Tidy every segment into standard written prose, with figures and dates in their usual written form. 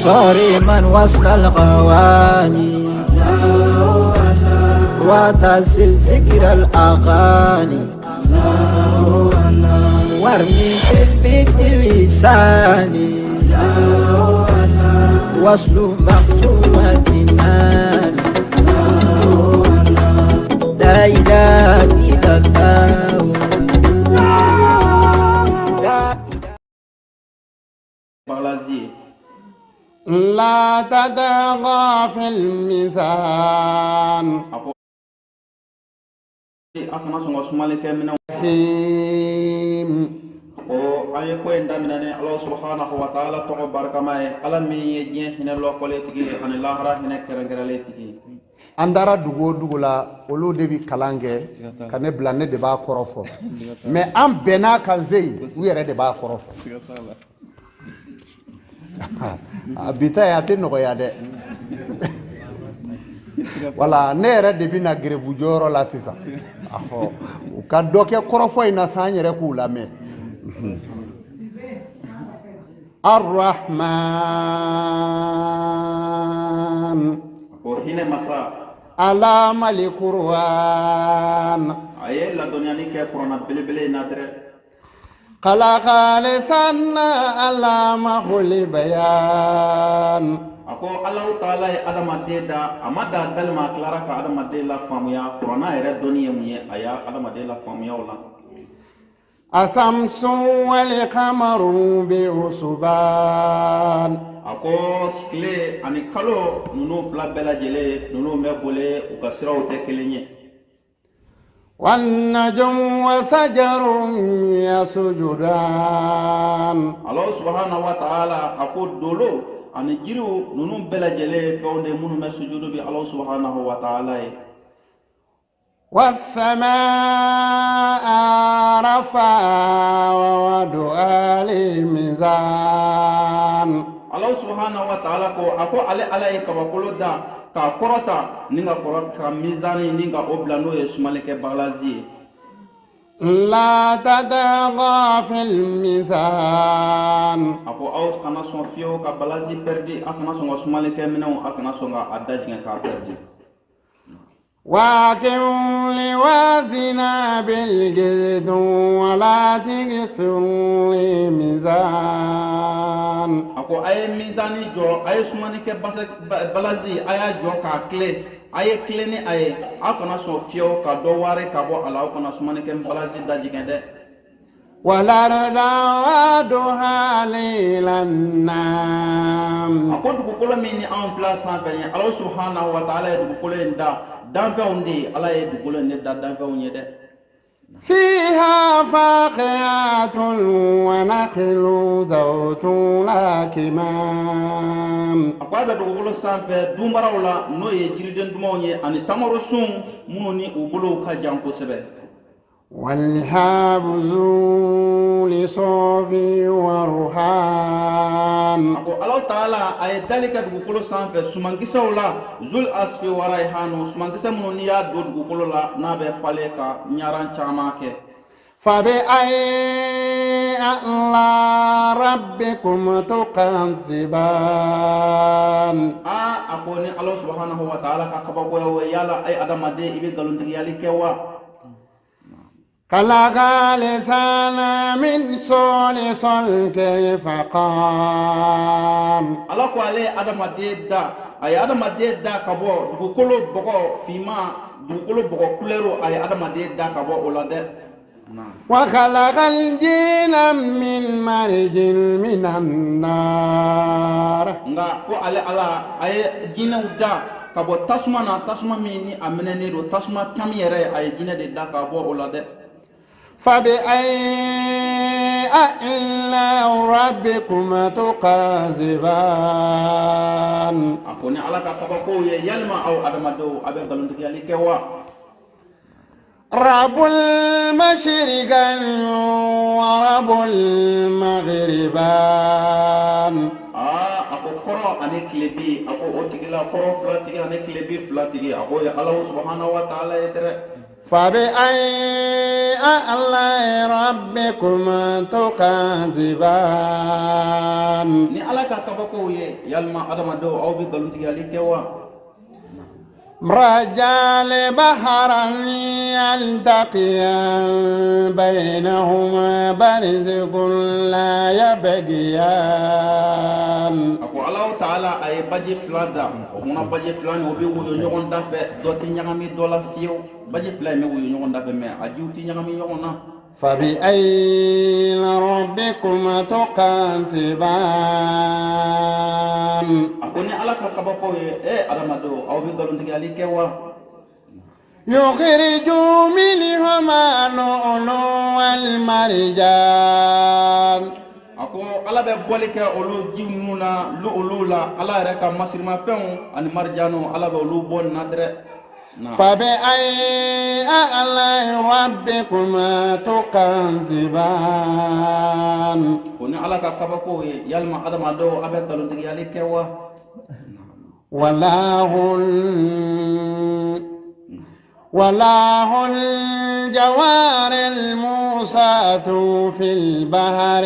صارما وصل الغواني وتسل ذكر الأغاني وارمي بالبيت لساني وصل مقتومة لا إله إلا الله لا Balazi ye. لا تطغى في الميزان. A ko a kana sɔn ka sumali kɛ minɛnw. رحيم. Ko an ye ko in daminɛ ni Ala subhanahu wa ta'ala tɔgɔ barikama ye, Ala min ye diɲɛ hinɛ lɔkɔlen tigi ye ani lahara hinɛ kɛrɛnkɛrɛnlen tigi ye. An taara dugu o dugu la, olu de bi kalan kɛ ka ne bila, ne de b'a kɔrɔ fɔ, mais an bɛnn'a kan zeyi, u yɛrɛ de b'a kɔrɔ fɔ. A bi ta ye, a tɛ nɔgɔya dɛ. Wala ne yɛrɛ de bɛ na gerebu jɔyɔrɔ la sisan. Ahɔ, u ka dɔ kɛ kɔrɔfɔ in na sa, an yɛrɛ k'u lamɛn. Arrahman. A ko hinɛ masa. Alama alquran. A ye ladɔnniyali kɛ kuranna belebele in na dɛrɛ. خلق الإنسان علمه البيان. A ko Alahu taala ye adamaden da, a ma da dali ma, a tilara ka adamaden la faamuya kuranna yɛrɛ dɔnni ye mun ye, a y'a adamaden la faamuya o la. الشمس والقمر بحسبان. A ko tile ani kalo ninnu fila bɛɛ lajɛlen ninnu bɛ boli, u ka siraw tɛ kelen ye. والنجم والشجر يسجدان. Alahu subahana wa taala a ko dolo ani jiriw ninnu bɛɛ lajɛlen ye fɛnw de minnu bɛ sujudu bi Alahu subahanahu wa taala ye. والسماء رفعها ووضع الميزان. Alahu subahana wa taala ko, a ko ale Ala ye kabakolo da k'a kɔrɔta ni ka kɔrɔ ka mizani ni ka o bila, n'o ye sumalikɛ balazi ye. لا تطغى في الميزان. A ko aw kana sɔn fiyewu ka balazi pɛridi, a kana sɔn ka sumalikɛ minɛnw, a kana sɔn ka a dajigin k'a pɛridi. وأقم الوزن بالقسط ولا تخسروا الميزان. A ko a ye mizani jɔ, a ye sumanikɛ balazi, a y'a jɔ k'a tile, a ye tile ni a ye, aw kana sɔn fiyewu ka dɔ wari ka bɔ a la, aw kana sumanikɛ balazi dajigin dɛ. والأرض وضعها للأنام. A ko dugukolo min ni anw fila sanfɛ ye, Ala subhanahu wa taala ye dugukolo in da danfɛnw de ye, Ala ye dugukolo in de da danfɛnw ye dɛ. فيها فاكهة ونخل ذات الأكمام. A ko a bɛ dugukolo sanfɛ dunbaraw la, n'o ye jiriden dumanw ye ani tamarosun minnu ni u bolow ka jan kosɛbɛ. والحب ذو العصف والريحان. A ko Ala taala a ye dali kɛ dugukolo sanfɛ sumankisɛw la, zul asfi waraihanu, sumankisɛ minnu n'i y'a don dugukolo la, n'a bɛ falen ka ɲaran caman kɛ. فبأي آلاء ربكما تكذبان؟ Aa, a ko ni Ala subhanahu wa taala ka kabakoyaw ye, yala ay adamaden, i bɛ nkalontigiyali kɛ wa? خلق الإنسان من صلصال كالفخار. Ala ko ale ye adamaden da, a ye adamaden da ka bɔ dugukolo bɔgɔ finman, dugukolo bɔgɔ kulɛriw, a ye adamaden da ka bɔ o la dɛ. وخلق الجن من مارج من النار. Nka ko ale Ala a ye jinɛw da ka bɔ tasuma na, tasuma min ni a mɛnɛnen don, tasuma kami yɛrɛ, a ye jinɛ de da ka bɔ o la dɛ. فبأي آلاء ربكما تكذبان؟ A ko ni Ala ka kabakow ye, yalima aw adamadenw, a bɛ nkalontigiyali kɛ wa? رب المشرقين ورب المغربين. Aa, a ko kɔrɔ ani tilebi, a ko o tigila kɔrɔ fila tigi ani tilebi fila tigi, a ko ye Ala subahana wa taala ye dɛrɛ. فبأي آلاء ربكما تكذبان Ni Ala ka kabakow ye, yalima adamadenw, aw bɛ nkalontigiyali kɛ wa? مرج البحرين يلتقيان بينهما برزخ لا يبغيان A ko Alahu Taala a ye baji fila da. O kumana, baji fila nin, o bɛ woyo ɲɔgɔn da fɛ, dɔ tɛ ɲagami dɔ la fiyewu. Baji fila in bɛ woyo ɲɔgɔn da fɛ, mɛ a jiw tɛ ɲagami ɲɔgɔn na. فبأي ربكما تكذبان؟ A ko ni Ala ka kabakow ye, e adamadenw, aw bɛ nkalontigiyali kɛ wa? يخرج منهما اللؤلؤ والمرجان A ko Ala bɛ bɔli kɛ olu ji minnu na, lu olu la, Ala yɛrɛ ka masirimafɛnw ani marijanu, Ala bɛ olu bɔ nin na dɛrɛ na. فبأي آلاء ربكما تكذبان؟ Ko ni Ala ka kabakow ye, yalima adamadenw, a bɛ nkalontigiyali kɛ wa? وله وله الجوار المنشآت في البحر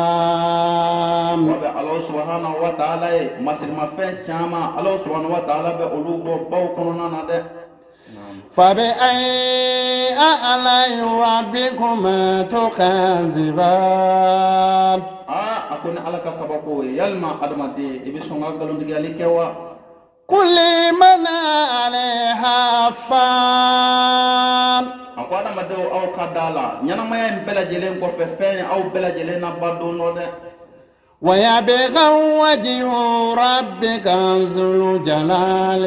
كالأعلام. O bɛ Ala Subahana wa Taala ye masirimafɛn caman, Ala Subahana wa Taala bɛ olu bɔ baw kɔnɔna na dɛ. فبأي آلاء ربكما تكذبان؟ Aa, a ko ni Ala ka kabakow ye, yalima adamaden, i bɛ sɔn ka nkalontigiyali kɛ wa? كل من عليها فان. A ko adamadenw, aw ka da la, ɲɛnamaya in bɛɛ lajɛlen kɔfɛ, fɛn aw bɛɛ lajɛlen na ba don dɔ dɛ. ويبقى وجه ربك ذو الجلال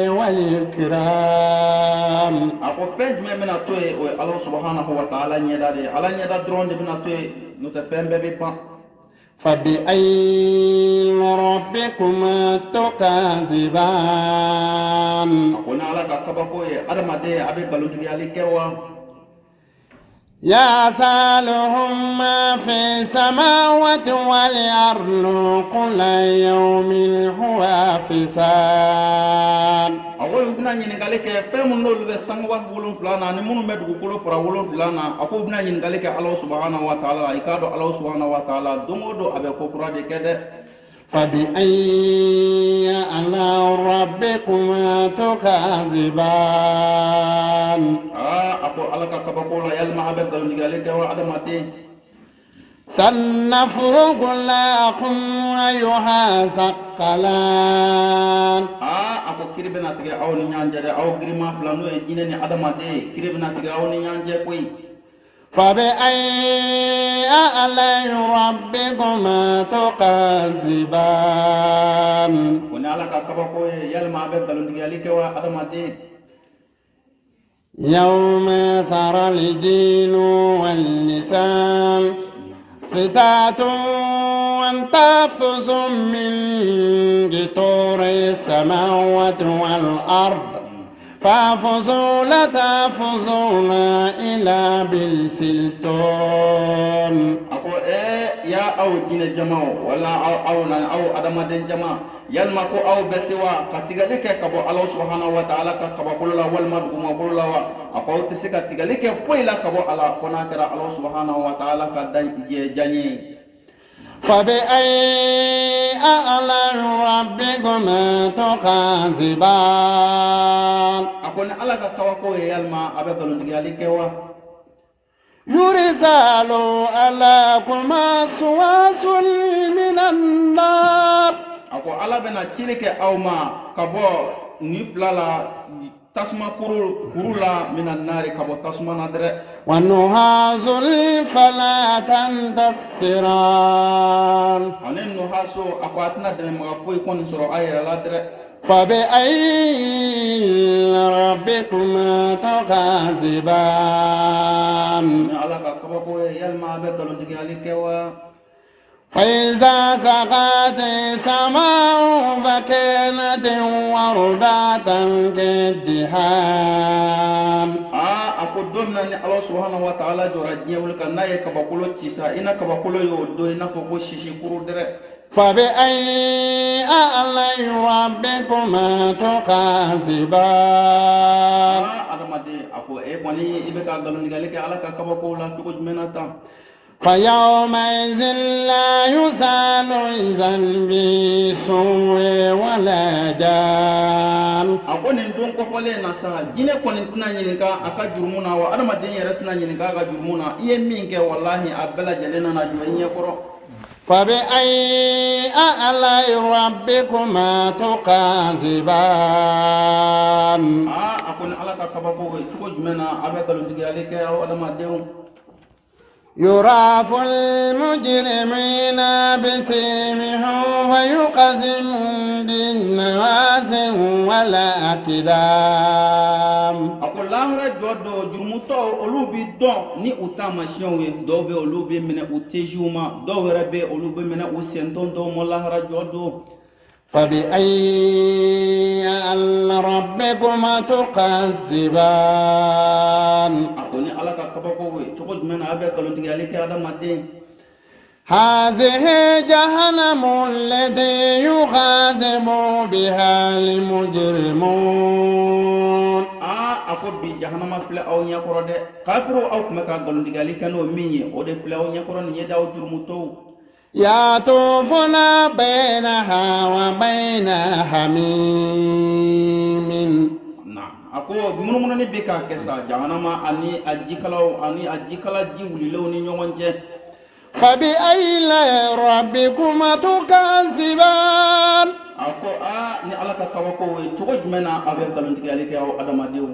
والإكرام. A ko fɛn jumɛn bɛna to yen? O ye Ala Subahanahu wa Taala ɲɛda de ye. Ala ɲɛda dɔrɔn de bɛna to yen, n'o tɛ fɛn bɛɛ bɛ ban. فبأي ربكما تكذبان؟ A ko ni Ala ka kabako ye, adamaden, a bɛ nkalontigiyali kɛ wa? يسأله من في السماوات والأرض كل يوم هو في شأن. A ko u bɛna ɲininkali kɛ fɛn minnu n'olu bɛ sankuba 7 na ani minnu bɛ dugukolo fara 7 na. A ko u bɛna ɲininkali kɛ Ala Subahanahu wa Taala la. I k'a dɔn, Ala Subahanahu wa Taala, don o don a bɛ ko kura de kɛ dɛ. فبأي آلاء ربكما تكذبان؟ Aa, a ko Ala ka kabako la, yalima a bɛ nkalontigiyali kɛ wa, adamaden? سنفرغ لكم أيها الثقلان. Aa, a ko kiri bɛna tigɛ aw ni ɲɔgɔn cɛ dɛ, aw girima fila, n'o ye jinɛ ni adamaden, kiri bɛna tigɛ aw ni ɲɔgɔn cɛ koyi. فبأي آلاء ربكما تكذبان؟ Ko ni Ala ka kabako ye, yalima a bɛ nkalontigiyali kɛ wa, adamaden? يوم ترى الجن والإنسان ستات وانتفس من قطور السماوات والأرض فافزوا لا تفزون إلا بالسلطان. A ko ya aw jinɛ jamaw wala aw na aw adamaden jama, yalima ko aw bɛ se wa ka tigɛli kɛ ka bɔ Ala Subahana wa Taala ka kabakolo la walima dugumakolo la wa? A ko aw tɛ se ka tigɛli kɛ foyi la ka bɔ ala, fo n'a kɛra Ala Subahana wa Taala ka dan diɲɛ ye. فبأي آلاء ربكما تكذبان؟ A ko ni Ala ka kabako ye, yalima a bɛ nkalontigiyali kɛ wa? يرسل عليكما شواظ من النار. A ko Ala bɛna cili kɛ aw ma ka bɔ nin fila la, tasuma kuru kuru la, mina nari, ka bɔ tasuma na dɛrɛ. ونحاس فلا تنتصران. Ani nuhaso, a ko a tɛna dɛmɛbaga foyi kɔni sɔrɔ a yɛrɛ la dɛrɛ. فبأي ربكما تكذبان؟ Ni Ala ka kabako ye, yalima a bɛ nkalontigiyali kɛ wa? فإذا سقت السماء فكانت وردة كالدهان. Aa, a ko don min na ni Ala Subahana wa Taala jɔra diɲɛ wuli kan, n'a ye kabakolo ci sa, i na kabakolo y'o don i n'a fɔ ko sisi kuru dɛrɛ. فبأي آلاء ربكما تكذبان؟ Aa, adamaden, a A ko e kɔni, i bɛ ka nkalontigɛli kɛ Ala ka kabakow la cogo jumɛn na tan? فيومئذ لا يسأل عن ذنبه سوء ولا جان. A ko nin don kɔfɔlen na sa, jinɛ kɔni tɛna ɲininka a ka jurumu na wa adamaden yɛrɛ tɛna ɲininka a ka jurumu na. I ye min kɛ, walahi, a bɛɛ lajɛlen nana jɔ i ɲɛ kɔrɔ. فبأي آلاء ربكما تكذبان؟ Aa, a ko ni Ala ka kabako ye, cogo jumɛn na a bɛ nkalontigiyali kɛ, aw adamadenw? يعرف المجرمين بسيمهم فيؤخذ بالنواصي والأقدام. A ko lahara jɔ dɔ, jurumutɔw olu bi dɔn ni u taamasiyɛnw ye. Dɔw bɛ, olu bɛ minɛ u tejiw ma, dɔw yɛrɛ bɛ, olu bɛ minɛ u sentɔn dɔw ma lahara jɔ don. فبأي آلاء ربكما تكذبان؟ A ko ni Ala ka kabako ye, cogo jumɛn na a bɛ nkalontigiyali kɛ, adamaden? هذه جهنم التي يكذب بها المجرمون. Aa, a ko bi jahanama filɛ aw ɲɛkɔrɔ dɛ, kafiriw. Aw tun bɛ ka nkalontigiyali kɛ n'o min ye, o de filɛ aw ɲɛkɔrɔ nin ye dɛ, aw jurumutɔw. يطوفون بينها وبين حميم. Na a ko munumununi bɛ k'a kɛ sa jahanama ani a jikalaw ani a jikala ji wulilenw ni ɲɔgɔn cɛ. فبأي آلاء ربكما تكذبان؟ A ko aa, ni Ala ka kabako ye, cogo jumɛn na aw bɛ nkalontigiyali kɛ, aw adamadenw?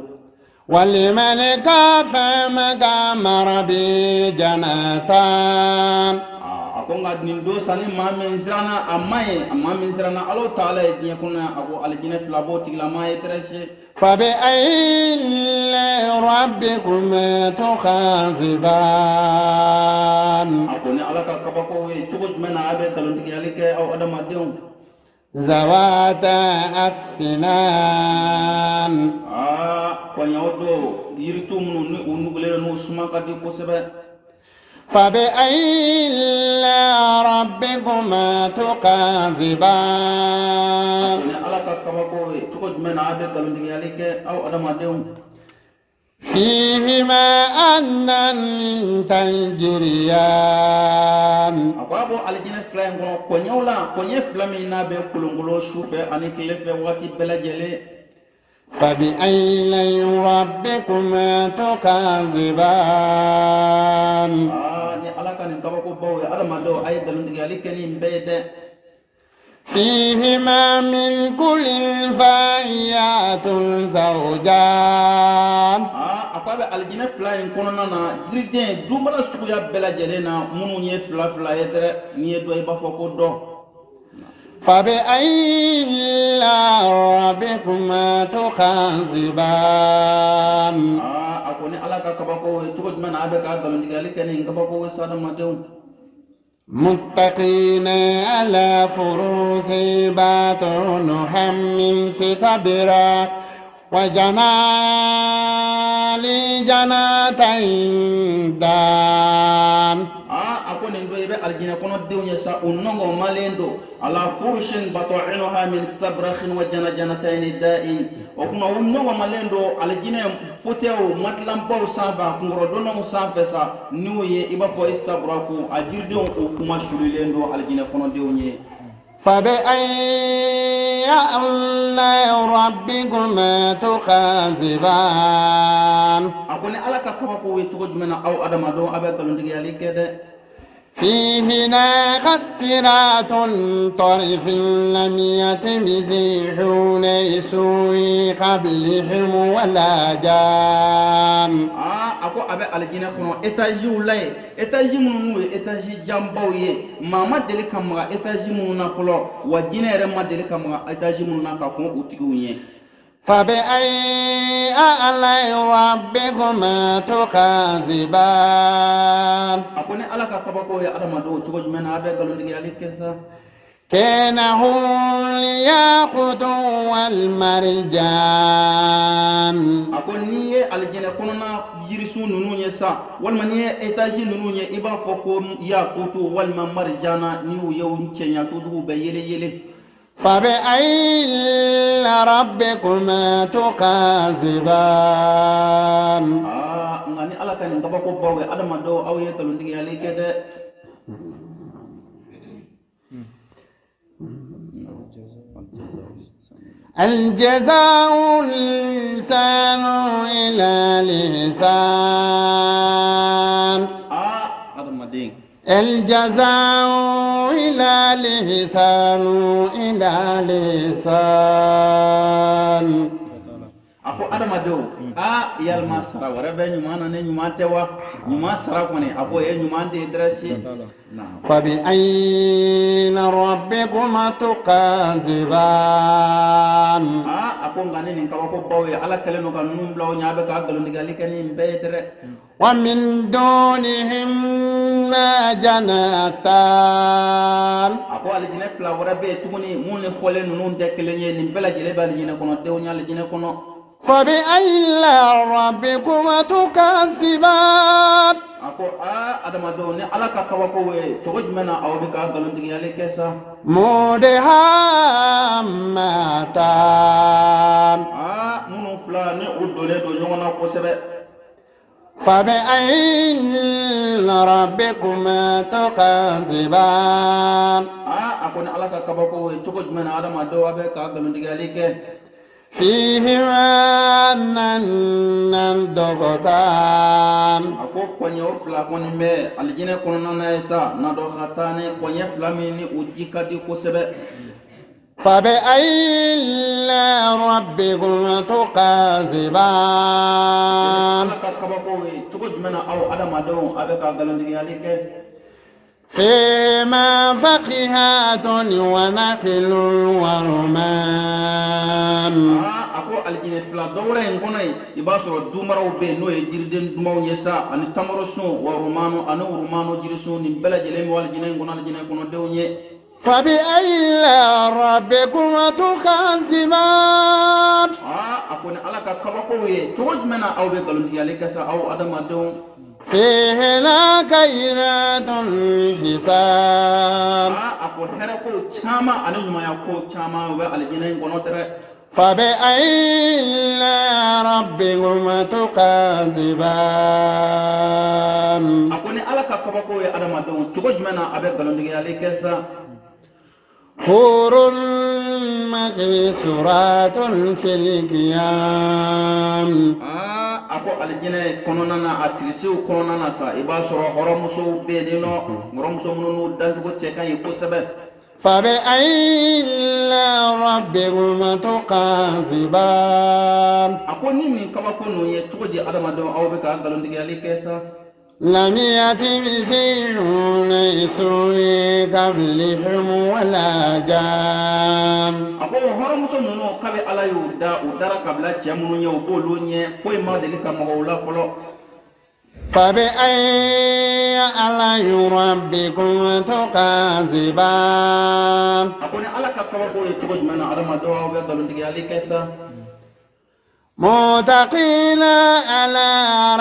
ولمن خاف مقام ربه جنتان. Aa, a ko nka nin don sa, ni maa min siranna a ma ye, a maa min siranna Ala taala ye diɲɛ kɔnɔ yan, a ko alijinɛ fila b'o tigilama ye tɛrɛse. فبأي آلاء ربكما تكذبان؟ A ko ni Ala ka kabako ye, cogo jumɛn na a bɛ nkalontigiyali kɛ, aw adamadenw? ذواتا أفنان. Aa, kɔɲɔw don, yiritu minnu ni u nugulen don, n'u suma ka di kosɛbɛ. فبأي آلاء ربكما تكذبان؟ Ko ni Ala ka kabako ye, cogo jumɛn na a bɛ nkalontigiyali kɛ, aw adamadenw? فيهما عينان تجريان. A ko a bɔ alijinɛ fila in kɔnɔ, kɔɲɔw la, kɔɲɛ fila min n'a bɛ kolonkolon su fɛ ani tile fɛ waati bɛɛ lajɛlen. فبأي آلاء ربكما تكذبان؟ Aa, ni Ala ka nin kabakobaw ye, adamadenw, a ye nkalontigiyali kɛ nin bɛɛ ye dɛ. فيهما من كل الفاكهة زوجان. Aa, a ko a bɛ alijinɛ fila in kɔnɔna na, jiriden dunbala suguya bɛɛ lajɛlen na, minnu ye fila fila ye dɛrɛ, n'i ye dɔ, i b'a fɔ ko dɔ. فبأي آلاء ربكما تكذبان؟ Aa, a ko ni Ala ka kabako ye, cogo jumɛn na a bɛ ka nkalontigiyali kɛ nin kabako ye sa, adamadenw? متكئين على فرش بطائنها من استبرق وجنى الجنتين دان. Aa, a ko nin don, i bɛ alijinɛ kɔnɔdenw ye sa, u nɔngɔnmalen don على فرش بطائنها من استبرق وجنى الجنتين دان. O kuma, u nɔngɔnmalen don alijinɛ fauteuilw, matilanbaw sanfɛ, a kunkɔrɔdonnaw sanfɛ sa, n'u ye i b'a fɔ istabraku, a jiridenw o kuma sulilen don alijinɛ kɔnɔdenw ye. فبأي آلاء ربكما تكذبان؟ A ko ni Ala ka kabako ye, cogo jumɛn na aw adamadenw a bɛ nkalontigiyali kɛ dɛ? فيهن قاصرات الطرف لم يطمثهن إنس قبلهم ولا جان. Aa, a ko a bɛ alijinɛ kɔnɔ étagew la yen, étage minnu n'u ye étage janbaw ye, maa ma deli ka maga étage minnu na fɔlɔ, wa jinɛ yɛrɛ ma deli ka maga étage minnu na ka kɔn u tigiw ɲɛ. فبأي آلاء ربكما تكذبان؟ A ko ni Ala ka kabako ye, adamadenw, cogo jumɛn na a bɛ nkalontigiyali kɛ sa? كأنهن الياقوت والمرجان. A ko n'i ye alijinɛ kɔnɔna yirisun ninnu ye sa, walima n'i ye étage ninnu ye, i b'a fɔ ko yakutu walima marijana, n'i y'u ye, u cɛɲa kojugu, bɛ yele yele. فبأي ربكما تكذبان. Aa, nka ni Ala ka nin kabako baw ye, adamadenw, aw ye nkalontigiyali kɛ dɛ. الجزاء الإنسان إلى الإحسان. Aa, adamaden. الجزاء إلى الإحسان إلى الإحسان. A ko adamadenw, aa, yalima sara wɛrɛ bɛ ɲuman na ni ɲuman tɛ wa? Ɲuman sara kɔni, a ko ye ɲuman de ye dɛrɛ si na. فبأي ربكما تكذبان. Aa, a ko nka ni nin kabako baw ye, Ala kɛlen don ka ninnu bila o ɲɛ, a bɛ ka nkalontigɛli kɛ ni nin bɛɛ ye dɛrɛ. ومن دونهما جنتان. A ko alijinɛ fila wɛrɛ bɛ yen tuguni mun ni fɔlen ninnu tɛ kelen ye. Nin bɛɛ lajɛlen bɛ alijinɛ kɔnɔ denw ye, alijinɛ kɔnɔ. فبأي ربكما تكذبان. A ko aa, adamadenw, ni Ala ka kabako ye, cogo jumɛn na aw bɛ ka nkalontigiyali kɛ sa? مدهامتان. Aa, minnu fila ni u donnen don ɲɔgɔn na kosɛbɛ. فبأي ربكما تكذبان. Aa, a ko ni Ala ka kabako ye, cogo jumɛn na adamadenw, a bɛ ka nkalontigiyali kɛ? فيهما نضختان. A ko kɔɲɛ o fila kɔni bɛ alijinɛ kɔnɔna na ye sa, nadɔ ka taa ni kɔɲɛ fila min ni o ji ka di kosɛbɛ. فبأي ربكما تكذبان. Ala ka kabako ye, cogo jumɛn na aw adamadenw, a bɛ ka nkalontigiyali kɛ? فيما فاكهة ونخل ورمان. Aa, a ko alijinɛ fila dɔ wɛrɛ in kɔnɔ yen, i b'a sɔrɔ dumaraw bɛ yen, n'o ye jiriden dumanw ye sa, ani tamaro sun wa rumanu, ani rumanu jirisun. Nin bɛɛ lajɛlen bɛ alijinɛ in kɔnɔ, alijinɛ kɔnɔdenw ye. فبأي ربكما تكذبان. Aa, a ko ni Ala ka kabakow ye, cogo jumɛn na aw bɛ nkalontigiyali kɛ sa, aw adamadenw? فيهن خيرات حسان. Aa, a ko hɛrɛ kow caman ani ɲumanya kow caman u bɛ alijinɛ in kɔnɔ dɛrɛ. فبأي ربكما تكذبان. A ko ni Ala ka kabakow ye, adamadenw, cogo jumɛn na a bɛ nkalontigiyali kɛ sa? حور مقصورات في الخيام. Aa, a ko alijinɛ kɔnɔna na, a tirisiw kɔnɔna na sa, i b'a sɔrɔ hɔrɔnmusow bɛ yen nɔ, hɔrɔnmuso minnu n'u dancogo cɛ ka ɲi kosɛbɛ. فبأي ربكما تكذبان. A ko ni nin kabako ninnu ye, cogo di adamadenw, aw bɛ ka nkalontigiyali kɛ sa? لم يطمثهن إنس قبلهم ولا جان. A ko hɔrɔnmuso ninnu, kabi Ala y'u da, u dara kabila cɛ minnu ɲɛ, u b'olu ɲɛ, foyi ma deli ka mɔgɔw la fɔlɔ. فبأي آلاء ربكما تكذبان. A ko ni Ala ka kabako ye, cogo jumɛn na adamadenw, aw bɛ nkalontigiyali kɛ sa? متكئين على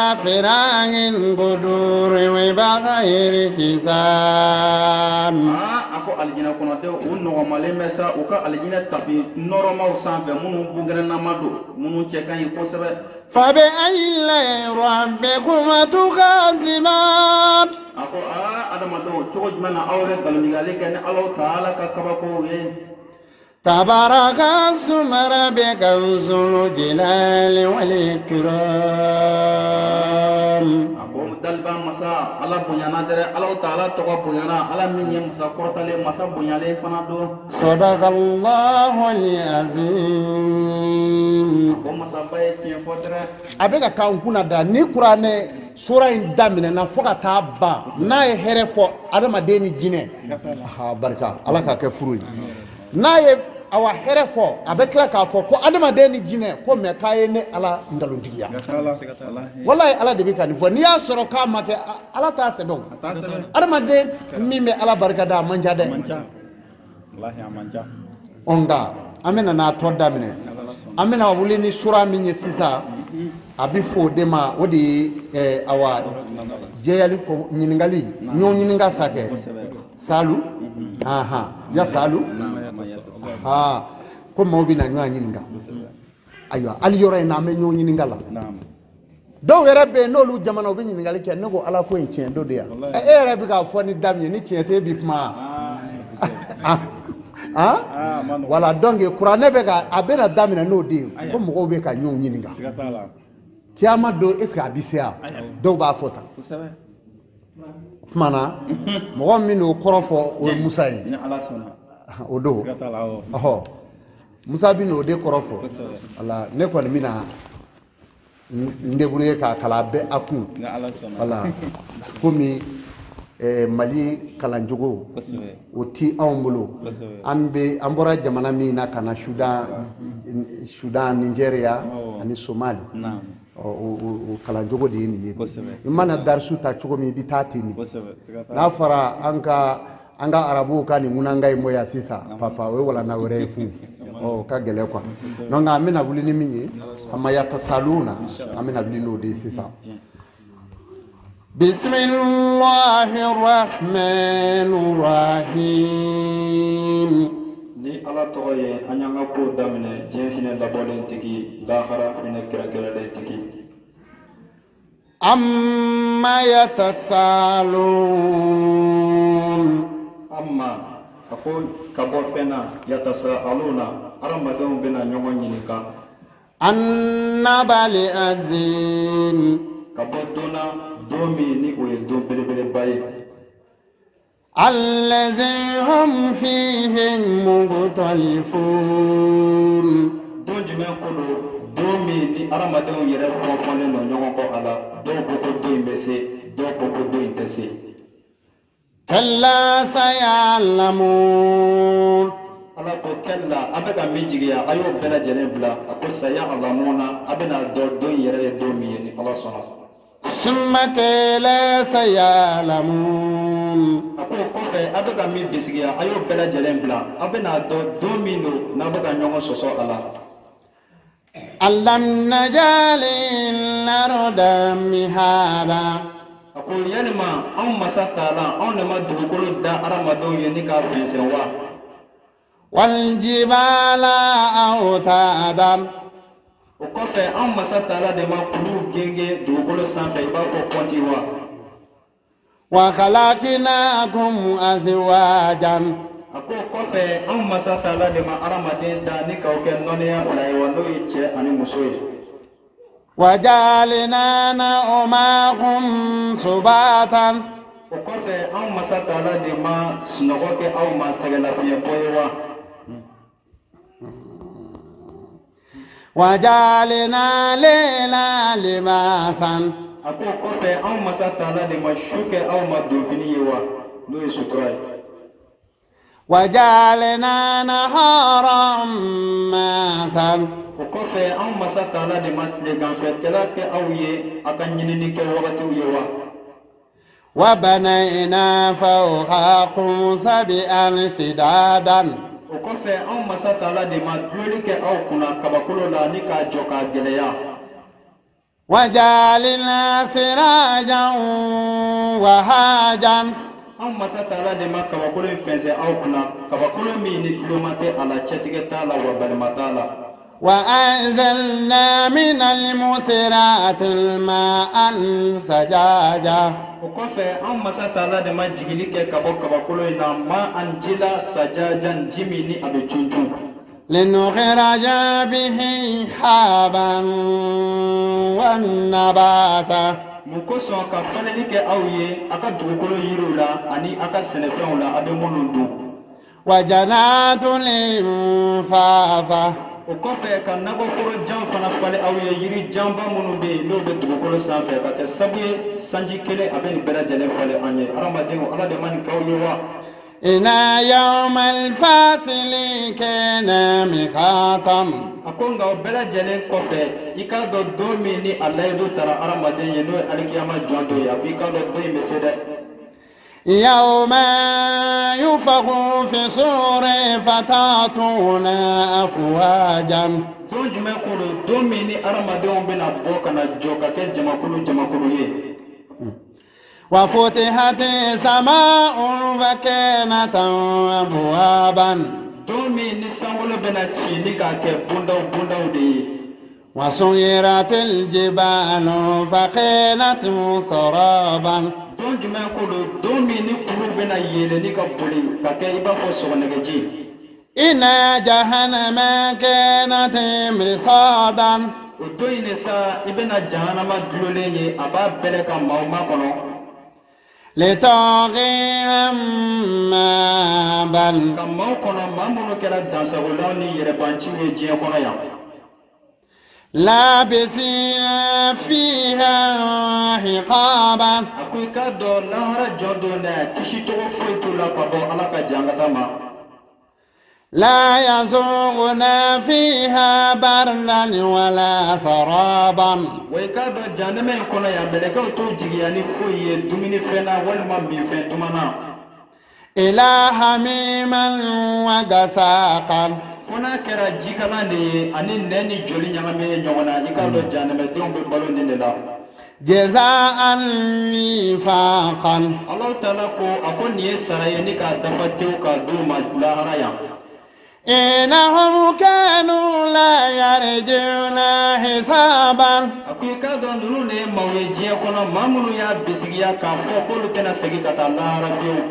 رفرف خضر بغير حساب. Aa, a ko alijinɛ kɔnɔdenw, u nɔgɔmalen bɛ sa u ka alijinɛ tapi nɔrɔmaw sanfɛ, minnu bungɛrɛnama don, minnu cɛ ka ɲi kosɛbɛ. فبأي ربكما تكذبان. A ko aa, adamadenw, cogo jumɛn na aw bɛ nkalontigiyali kɛ ni Alaw taala ka kabakow ye? تبارك اسم ربك ذو الجلال والإكرام. A ko daliba masa Ala bonyana dɛrɛ, Alaw taala tɔgɔ bonyana, Ala min ye masa kɔrɔtalen, masa bonyalen fana don. صدق الله العظيم. A ko masaba ye tiɲɛ fɔ dɛrɛ. A bɛ ka k'an kunna da ni kuranɛ sura in daminɛna fo ka taa ban, n'a ye hɛrɛ fɔ adamaden ni jinɛ, ha barika Ala k'a kɛ furu ye, n'a ye awa hɛrɛ fɔ, a bɛ tila k'a fɔ ko adamaden ni jinɛ ko mɛ k'a ye ne Ala nkalontigiya. Walayi, Ala de bɛ ka nin fɔ. N'i y'a sɔrɔ k'a ma kɛ, Ala t'a sɛbɛn o. Adamaden min bɛ Ala barika da, a man ca dɛ. Ɔ, nka an bɛna n'a tɔ daminɛ, an bɛna wuli ni sura min ye sisan, a bɛ fɔ o de ma, o de ye awa jɛyali ko ɲininkali, ɲɔgɔn ɲininka sa kɛ salu. Aha yasalu ha ko maaw bɛ na ɲɔgɔn ɲininka. Ayiwa hali yɔrɔ in na an bɛ ɲɔgɔn ɲininka la. Dɔw yɛrɛ bɛ yen n'olu jamana u bɛ ɲininkali kɛ, ne ko ala ko in tiɲɛ don de yan. E yɛrɛ bɛ k'a fɔ ni da min ye ni tiɲɛ tɛ e bi kuma. Voilà, donc kuranɛ bɛ ka a bɛna daminɛ n'o de ye ko mɔgɔw bɛ ka ɲɔgɔn ɲininka. Kiyama don est ce que a bɛ se yan? Dɔw b'a fɔ tan. O tuma na mɔgɔ min n'o kɔrɔ fɔ o ye Musa ye. O don ɔhɔ Musa bɛ n'o de kɔrɔ fɔ. Wala ne kɔni bɛna n débrouiller k'a kalan a bɛɛ a kun. Wala komi Mali kalancogo o ti anw bolo. An bɛ an bɔra jamana min na ka na Sudan, Nigeria ani Somali. O kalancogo de ye nin ye. I mana darisu ta cogo min i bɛ taa ten de. N'a fɔra an ka arabuw ka nin ŋunanga in bɔ yan sisan papa o ye walanda wɛrɛ ye kun. Ɔ o ka gɛlɛn quoi. Donc an bɛna wuli ni min ye ammayatasaluna an bɛna wuli n'o de ye sisan. Bismillahirrahmanirrahim. Ni ala tɔgɔ ye an y'an ka kow daminɛ diɲɛ hinɛ labɔlen tigi lahara hinɛ kɛrɛnkɛrɛnlen tigi. Amma yatasalun. Amma a ko ka bɔ fɛn na yatasaluna hadamadenw bɛna ɲɔgɔn ɲininka. Annabali azim. Ka bɔ don na don min ni o ye don belebeleba ye. Allazi hum fihi mukhtalifun. Don jumɛn ko don? Don min ni hadamadenw yɛrɛ fɔnfɔnnen don ɲɔgɔn kɔ a la. Dɔw ko ko don in bɛ se, dɔw ko ko don in tɛ se. Kalla sayalamun. Ala ko kalla a bɛ ka min jigiya a y'o bɛɛ lajɛlen bila. A ko sayalamuna a bɛna dɔn don in yɛrɛ ye don min ye ni Ala sɔnna. Summa kala sayalamun. A ko kɔfɛ a bɛ ka min bisigiya a y'o bɛɛ lajɛlen bila. A bɛna dɔn don min don n'a bɛ ka ɲɔgɔn sɔsɔ a la. Alam najalil arda mihada. A ko yalima anw masa taala anw de ma dugukolo da hadamadenw ye ni k'a fɛnsɛn wa? Wal jibala awtadan. O kɔfɛ anw masa taala de ma kulu genge dugukolo sanfɛ i b'a fɔ kɔnti wa? Wa khalaqnakum azwajan. A ko kɔfɛ anw masa taala de ma hadamaden da ni k'aw kɛ nɔnɛya fila ye wa n'o ye cɛ ani muso ye. Wa ja'alna nawmakum subatan. O kɔfɛ anw masa taala de ma sunɔgɔ kɛ aw ma sɛgɛnlafiɲɛbɔ ye wa? Wa ja'alna layla libasan. A ko kɔfɛ anw masa taala de ma su kɛ aw ma donfini ye wa n'o ye sutura ye. Wa ja'alna naharan masan. O kɔfɛ anw masa taala de ma tileganfɛkɛla kɛ aw ye a ka ɲinini kɛ wagatiw ye wa? Wa banayna fawqakum sab'an sidadan. O kɔfɛ anw masa taala de ma duloli kɛ aw kunna kabakolo la ni k'a jɔ k'a gɛlɛya. Wa ja'alna sirajan wahajan. Anw masa taala de ma kabakolo in fɛnsɛn aw kunna kabakolo min ni tuloma tɛ a la cɛtigɛ t'a la wa balima t'a la. Wa anzalna minal musirati ma'an sajaja. O kɔfɛ anw masa taala de ma jigili kɛ ka bɔ kabakolo in na ma an ji la sajajan ji min ni a bɛ cuncun. Linukhraja bihi haban wa nabata. Mun kosɔn ka falenni kɛ aw ye a ka dugukolo yiriw la ani a ka sɛnɛfɛnw la a bɛ minnu dun. Wa jannatin fafa. O kɔfɛ ka nakɔforo jan fana falen aw ye yiri janba minnu bɛ yen n'o bɛ dugukolo sanfɛ ka kɛ sabu ye sanji kelen a bɛ nin bɛɛ lajɛlen falen an ye. Hadamadenw ala de ma nin k'aw ye wa? Inna yawmal fasili kana miqatan. A ko nka o bɛɛ lajɛlen kɔfɛ i k'a dɔn don min ni a layidu tara hadamaden ye n'o ye alikiyama jɔ don ye a ko i k'a dɔn don in bɛ se dɛ. Yawma yunfakhu fi suri fatatuna afwajan. Don jumɛn ko don? Don min ni hadamadenw bɛna bɔ ka na jɔ ka kɛ jamakulu jamakulu ye. وفتحت السماء فكانت أبوابا. Don min ni sankolo bɛna ci ni k'a kɛ bondaw bondaw de ye. وسيرت الجبال فكانت سرابا. Don jumɛn ko don? Don min ni kulu bɛna yɛlɛ ni ka boli ka kɛ i b'a fɔ sɔgɔnɛgɛji. إن جهنم كانت مرصادا. O don in de sa, i bɛna jahanama dulolen ye, a b'a bɛlɛ ka maaw makɔnɔ. لطاغين مآبا. Ka maaw kɔnɔ, maa minnu kɛra dansagolaw ni yɛrɛbanciw ye diɲɛ kɔnɔ yan. لابسين فيها أحقابا. A ko i k'a dɔn, lahara jɔ don dɛ, kisi cogo foyi t'u la ka bɔ Ala ka jankata ma. لا يذوقون فيها بردا ولا شرابا. Wa i k'a dɔn, jahanama in kɔnɔ yan, mɛlɛkɛw t'u jigiya ni foyi ye dumunifɛn na walima minfɛn duman na. إلا حميما وغساقا. Fo n'a kɛra jikalan de ye ani nɛn ni joli ɲagaminen ɲɔgɔn na. I k'a dɔn, jahanamadenw bɛ balo nin de la. جزاء وفاقا. Alahu taala ko, a ko nin ye sara ye ni k'a dafa tewu k'a d'u ma lahara yan. إنهم كانوا لا يرجون حسابا. A ko i k'a dɔn, ninnu de ye maaw ye diɲɛ kɔnɔ, maa minnu y'a bisigiya k'a fɔ k'olu tɛna segin ka taa lahara fiyewu.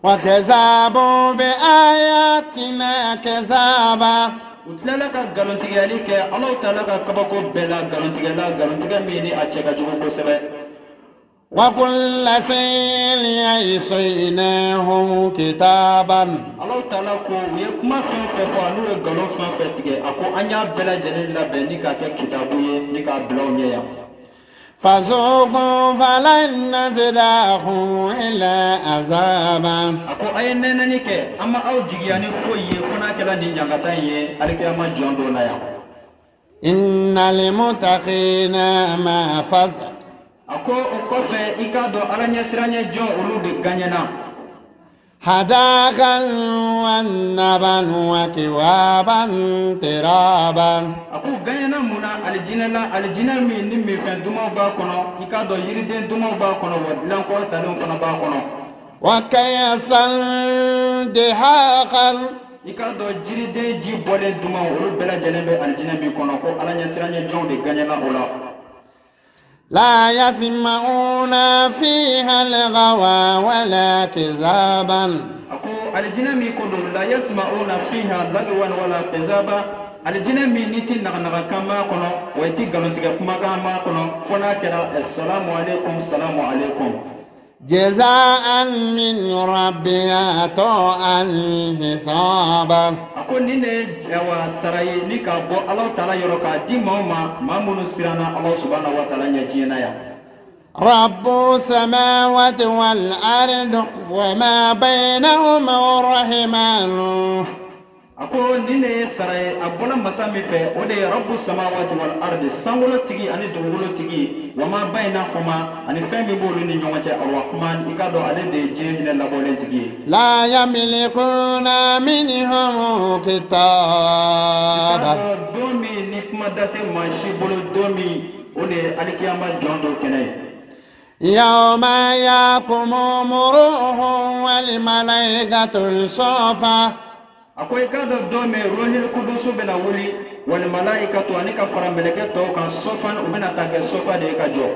وكذبوا بآياتنا كذابا. U tilala ka nkalontigɛyali kɛ Alahu taala ka kabako bɛɛ la, nkalontigɛla, nkalontigɛ min ni a cɛ ka jugu kosɛbɛ. وكل شيء أحصيناه كتابا. Alahu taala ko u ye kuma fɛn fɛn fɔ, n'u ye nkalon fɛn fɛn tigɛ, a ko an y'a bɛɛ lajɛlen labɛn ni k'a kɛ kitabu ye ni k'a bila u ɲɛ yan. فذوقوا فلن نزيدكم إلا عذابا. A ko a ye nɛnɛni kɛ, an ma aw jigiya ni foyi ye fo n'a kɛra nin ɲangata in ye alikiyama jɔn don na yan. إن للمتقين مفازا. A ko o kɔfɛ, i k'a dɔn, Ala ɲɛsiranɲɛ jɔn, olu de gaɲɛna. حدائق وأعنابا وكواعب أترابا. A ko gaɲɛna mun na? Alijinɛ la, alijinɛ min ni minfɛn dumanw b'a kɔnɔ, i k'a dɔn yiriden dumanw b'a kɔnɔ, wa dilankɔrɔ talenw fana b'a kɔnɔ. وكأسا دهاقا. I k'a dɔn, jiriden ji bɔlen dumanw, olu bɛɛ lajɛlen bɛ alijinɛ min kɔnɔ, ko Ala ɲɛsiranɲɛ jɔnw de gaɲɛna o la. لا يسمعون فيها لغوا ولا كذابا. A ko alijinɛ min ko don, لا يسمعون فيها لغوا ولا كذابا, alijinɛ min n'i ti naganagakan m'a kɔnɔ, wa i ti nkalontigɛ kumakan m'a kɔnɔ, fo n'a kɛra salamu aleykum, salamu aleykum. جزاء من ربك عطاء حسابا. A ko nin de ye awa sara ye ni k'a bɔ Alahu taala yɔrɔ k'a di maaw ma, maa minnu siranna Alahu subahana wa taala ɲɛ diɲɛ na yan. رب السماوات والأرض وما بينهما الرحمن. A ko nin de ye sara ye, a bɔra masa min fɛ, o de ye رب السماوات والأرض, sankolo tigi ani dugukolo tigi, وما بينهما, ani fɛn min b'olu ni ɲɔgɔn cɛ, الرحمن, i k'a dɔn ale de ye diɲɛ hinɛ labɔlen tigi ye. لا يملكون منه I k'a خطابا. dɔn, don min ni kuma da tɛ maa si bolo, don min, o de ye alikiyama jɔn don kɛnɛ ye. يوم يقوم الروح والملائكة صفا. A ko i k'a dɔn, don min rohil kudusu bɛna wuli, والملائكة, ani ka fara mɛlɛkɛ tɔw kan, صفا, u bɛna taa kɛ sɔfa de ye ka jɔ.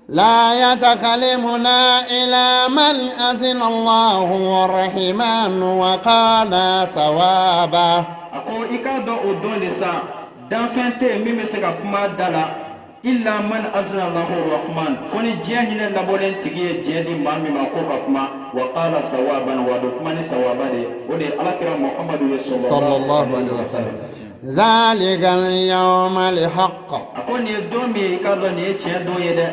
لا يتكلمون إلا من أذن الله الرحمن وقال صوابا. A ko i k'a dɔn, o don de sa, danfɛn tɛ yen min bɛ se ka kuma da la, إلا من أذن الله الرحمن, fo ni diɲɛ hinɛ labɔlen tigi ye diɲɛ di maa min ma ko ka kuma, وقال صوابا, wa a bɛ kuma ni sawaba de ye, o de ye Alakira Muhamadu ye. صلى الله عليه وسلم. ذلك اليوم الحق. A ko nin ye don min ye, i k'a dɔn nin ye tiɲɛ don ye dɛ.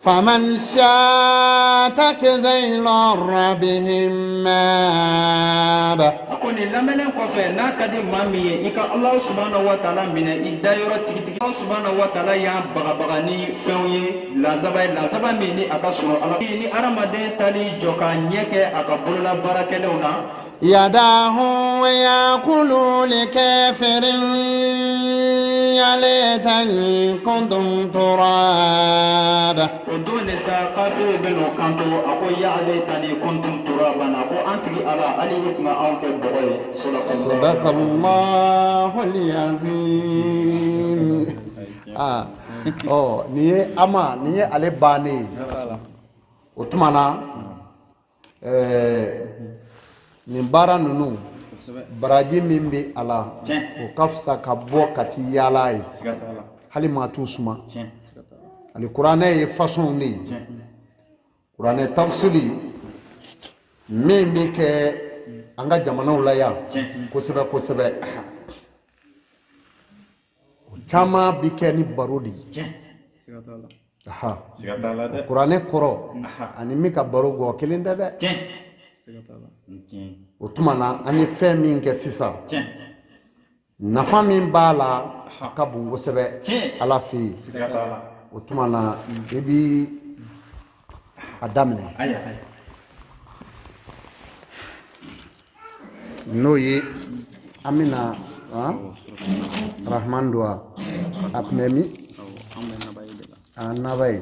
فمن شاء اتخذ إلى ربه مآبا. A ko nin lamɛnnen kɔfɛ, n'a ka di maa min ye, i ka Alahu subahana wa taala minɛ i dayɔrɔ tigitigi. Alahu subahana wa taala y'an bagabaga ni fɛnw ye, lazaba ye, lazaba min ni a ka surun Ala ni hadamaden taali jɔ k'a ɲɛ kɛ a ka bolola baarakɛlenw na. يداه ويقول لكافر يا ليتني كنت ترابا. O don de sa, kafiriw bɛ n'o kanto a ko: ya laytani kuntum turaban, a ko an tigi Ala, hali i tun bɛ anw kɛ bɔgɔ ye. صدق الله العظيم. Ah, ɔ nin ye ama nin ye ale bannen ye. O tuma na, nin baara ninnu, baraji min bɛ a la, o ka fisa ka bɔ ka t'i yaala ye, hali maa t'u suma. Ani kuranɛ ye façon de ye. Kuranɛ tafsiri min bɛ kɛ an ka jamanaw la yan kosɛbɛ kosɛbɛ, o caman bɛ kɛ ni baro de ye. Aha. Kuranɛ kɔrɔ ani min ka baro gɔ kelen tɛ dɛ. O tuma na, an ye fɛn min kɛ sisan, nafa min b'a la, a ka bon kosɛbɛ Ala fɛ yen. O tuma na, i bi a daminɛ, n'o ye an bɛna Rahman don wa, a tun bɛ min a naba ye,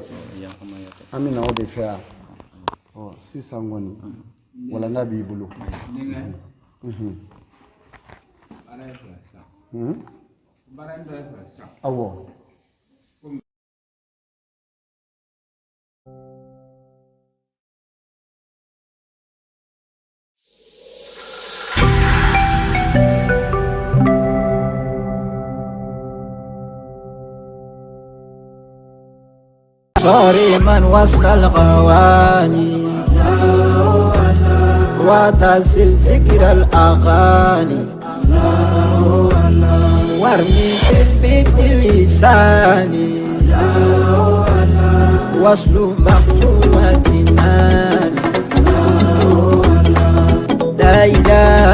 an bɛna o de fɛ yan. Ɔ sisan kɔni, walanda b'i bolo. Awɔ. صارما وسط الغواني وتصل ذكر الأغاني وارمي بيت لساني وصل مقتومة. لا إله